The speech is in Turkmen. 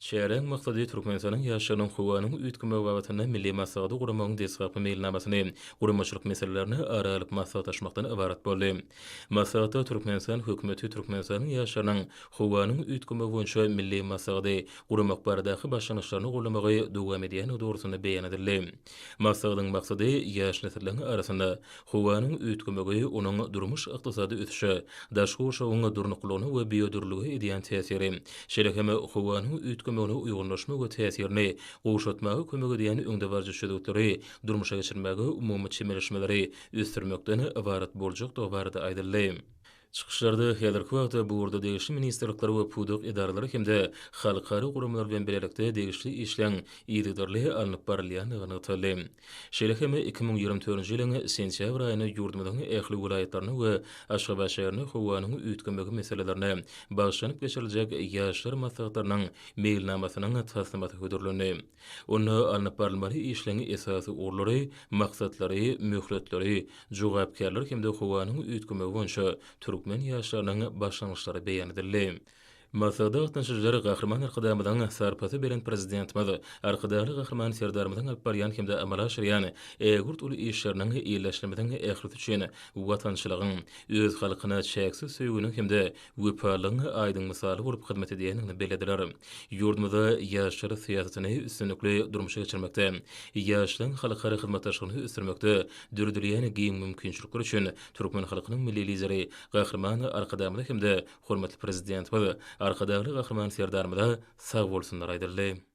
Çäräň maksady Türkmenistanyň ýaşlarynyň howanyň üýtgemegi babatynda milli maslahaty guramagyň deslapky meýilnamasyny, guramaçylyk meselelerini ara alyp maslahatlaşmakdan ybarat boldy. Maslahatda Türkmenistan Hökümeti Türkmenistanyň ýaşlarynyň howanyň üýtgemegi boýunça milli maslahaty guramak baradaky başlangyçlaryny goldamagy dowam edýändigi dogrusynda beýan edildi. Maslahatyň maksady ýaş nesilleriň arasynda Howanyň üýtgemegi onuň durmuş-ykdysady ösüşe, daşky gurşawyň durnuklylygyna we biodürlülige edýän täsiri, şeýle hem howanyň üýtgemegine uýgunlaşma we täsirini gowşatmaga kömek edýän öňdebaryjy çözgütleri durmuşa geçirmäge umumy çemeleşmeleri ösdürmekden ybarat boljakdygy barada aýdyldy. Çykyşlarda häzirki wagtda bu ugurda degişli ministrlikler we pudak edaralary hem-de halkara guramalar bilen bilelikde degişli işleň yzygiderli alnyp barylýandygy nygtaldy. Şeýle hem 2024-nji ýylyň sentýabr aýynda ýurdumyzyň ähli welaýatlarynda we Aşgabat şäherinde howanyň üýtgemegi meselelerine bagyşlanyp geçiriljek ýaşlar maslahatlarynyň meýilnamasynyň taslamasy hödürlendi. Onda alnyp barylmaly işleň esasy ugurlary, maksatlary, möhletleri, jogapkärler hem-de howanyň üýtgemegi boýunça türkmen ýaşlarynyň başlangyçlary beýan edildi. Maslahata gatnaşyjylar Gahryman Arkadagymyzyň sarpasy belent Prezidentimiz Arkadagly Gahryman Serdarymyzyň alyp barýan hem-de amala aşyrýan ägirt uly işleriniň ildeşlerimiziň ählisi üçin watançylygyň, öz halkyna çäksiz söýginiň hem-de wepalylygyň aýdyň mysaly bolup hyzmat edýändigini bellediler. Ýurdumyzda ýaşlar syýasatyny üstünlikli durmuşa geçirmekde, ýaşlaryň halkara hyzmatdaşlygyny ösdürmekde döredilýän giň mümkinçilikler üçin türkmen halkynyň Milli Lideri Gahryman Arkadagymyza hem-de hormatly Prezidentimiz Arkadagly Gahryman Serdarymyza sagbolsunlar aýdyldy.